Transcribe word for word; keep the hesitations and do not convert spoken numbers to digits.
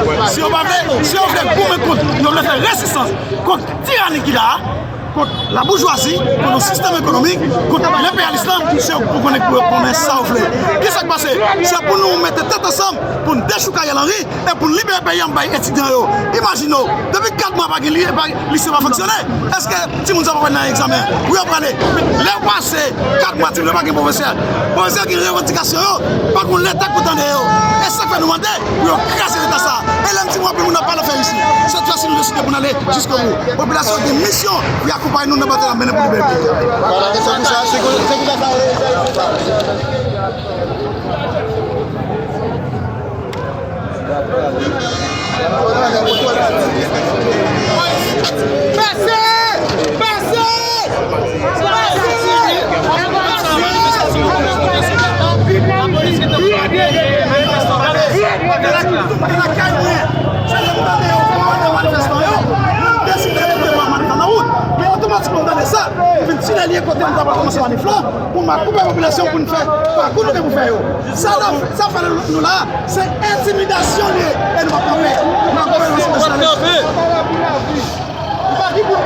Si yo pa vle, si yo vle goumen kont, yo vle fè rezistans kont tirani ki la a, kont laboujwazi, kont yon sistèm ekonomik, kont lenperyalis lan, se yo pou konnen, pou yo konnen sa yo vle. Kisa k pase? Se pou nou mete tèt ansanm pou n dechouk Ariel Henry e pou n libere peyi an bay etidyan yo. Imajine w, depi kat mwa pa gen li, pa, lise pa fonksyone. Èske timoun sa pa pral nan egzamen? Wi, yo prale. Men lè yo pase kat mwa, timoun yo pa gen pwofesè. Pwofesè yo gen revandikasyon yo, pa gen leta pou tande yo. E sa k fè nou mande pou yo kraze leta sa. E lè m di nou anpil moun ap pale fè isi. Sèt fwa si nou deside pou n ale jiskobou. Popilasyon gen misyon pou y akonpaye nou nan batay n ap mennen pou libere peyi a. Vwala, se pou sa, se pou, se pou sa sa ye. Pase! Pase! Pase! Pase! Pase! Lakay mwen, se lè m tande yo kòmande manifestan yo, m deside mete manifestan nan wout. Men otomatikman m tande sa, m vin sinalye kote m ta pral kòmanse manif lan, pou m akoupe popilasyon pou n fè pakou nou gen pou fè yo. Sa n ap, sa fè nou la, se entimidasyon li ye, e nou p ap kanpe. Nou ap kanpe nan sitiyasyon la. Nou pa gen pou n